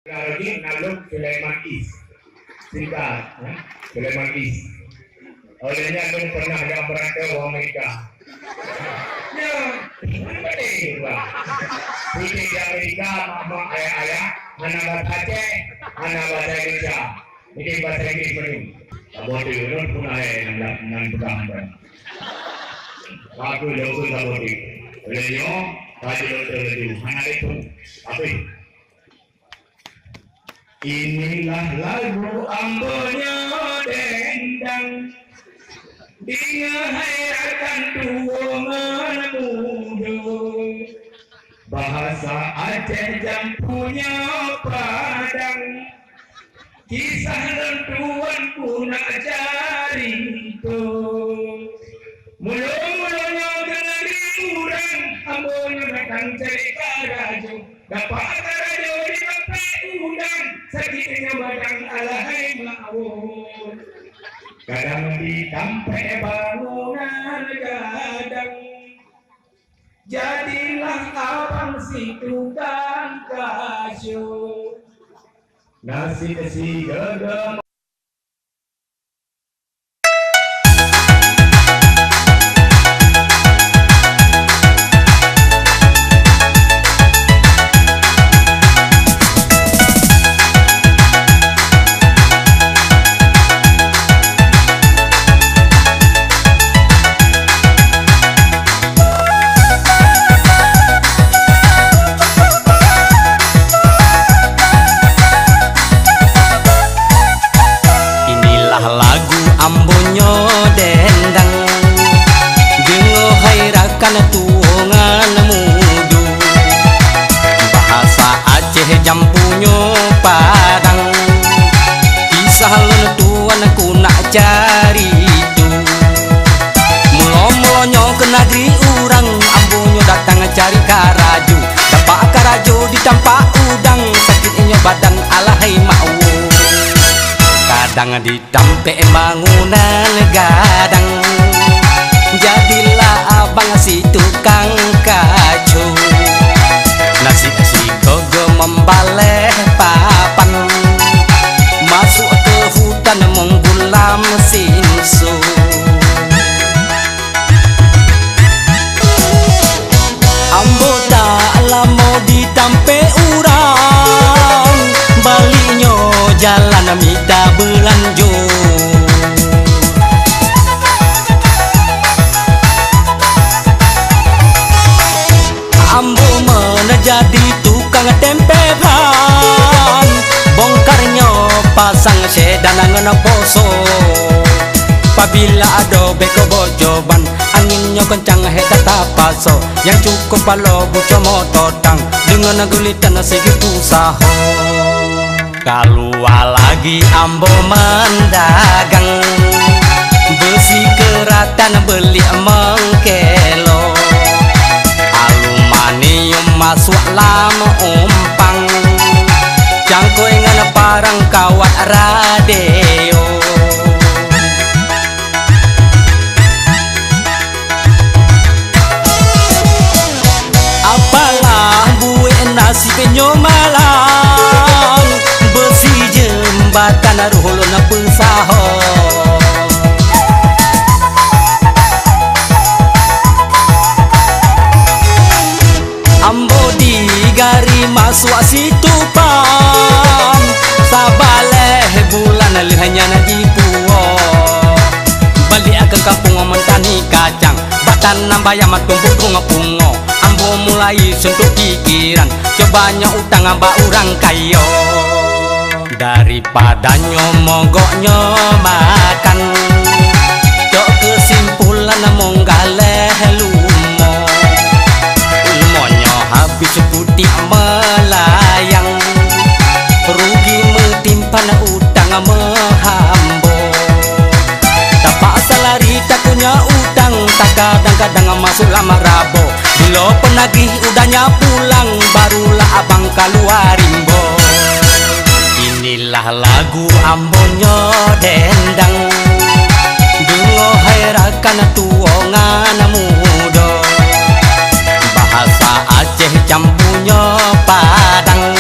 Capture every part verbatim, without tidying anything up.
Lagi nalok Sulaiman East. Singkat, ya. Sulaiman East. Oh, jadi aku pernah ada merantau ke Amerika. Ya, betul, Pak. Jadi di Amerika, mak-mak, ayah-ayah, hana bahasa Aceh, hana bahasa Indonesia. Jadi bahasa Inggris menu. Tak boleh, you know, pun ayah yang nak, nak pegang, kan. Aku jauh pun tak boleh. Oleh nyo, tak boleh, tak boleh. Hana itu. Habis. Inilah lagu ambo nyoe dendang, deungoe hai rakan tuwo ngon mudo. Bahasa Aceh jampu nyoe padang, kisah lôn tuan ku nak carito. Mulo-mulo nyoe keuneuk di urang, ambo nyoe datang cari karajo. Dapat karajo di tampek udang, sakitnya badan alahai mawon. Kadang di tampek bangunan gadang, jadilah abang si tukang kajo. Nasi besi gaga. Inilah lagu ambo nyoe dendang, deungoe hai rakan tuwo ngon mudo. Bahasa Aceh jampu nyoe padang, kisah lôn tuan ku nak carito. Mulo-mulo nyoe keu nagri urang, ambo nyoe datang cari karajo. Dapat karajo di tampek udang, sakit nyoe badan alahai mawon. Kadang di tampek bangunan gadang, jadilah abang si tukang kaco. Nasi sigogo membaleh papan, masuk ke hutan menggulam sinso. Ambo tak lamo di tampek urang, balik nyoe jalan mita beulanjo. Ambo meunajak di tukang tempe ban, bongkar nyoe pasang sedan ngon poso. Pabila adoe beko bocoban, angin nyoe kencang hek tata paso. Nyang cukup paloe buco moto tang, deungon gulitan sigitu saho. Kaluwa lagi ambo meudagang, beusi keuratan beuliek meungkelo, aluminium masuk lam umpang, cangkoi ngon parang kawat radio. Apalah buet nasib nyoe malang, beusi jeumbatan roh lôn peusaho. Ambo di gari masuk situpan, sabaleh bulan lheueh nyan jipuwoe. Balik keu kampung meutani kacang, bak tanam bayam tumbuk pungo-pungo. Ambo mulai suntuk pikiran, cuba nyoe utang bak urang kayo. Daripada nyoe mogok nyoe makan, cok keusimpulan monggaleh lumo. Lumo nyoe habis putik meulayang, rugi meutimpan utang meuhambo. Tapaksa lari takunya utang, takadang-kadang masuk lam rabo. Bilo peunagih udahnya pulang, barulah abang kaluwa rimbo. Inilah lagu ambo nyoe dendang, deungoe hai rakan tuwo ngon mudo. Bahasa Aceh campu nyoe Padang,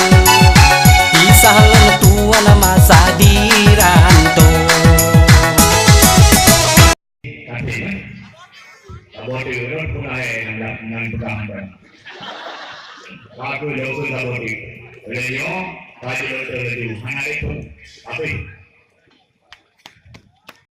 bisa Nyan peugah hamba. Aku jauh saboh. Lé nyoe, ka jeuet laju. Hana lé pun. Habéh.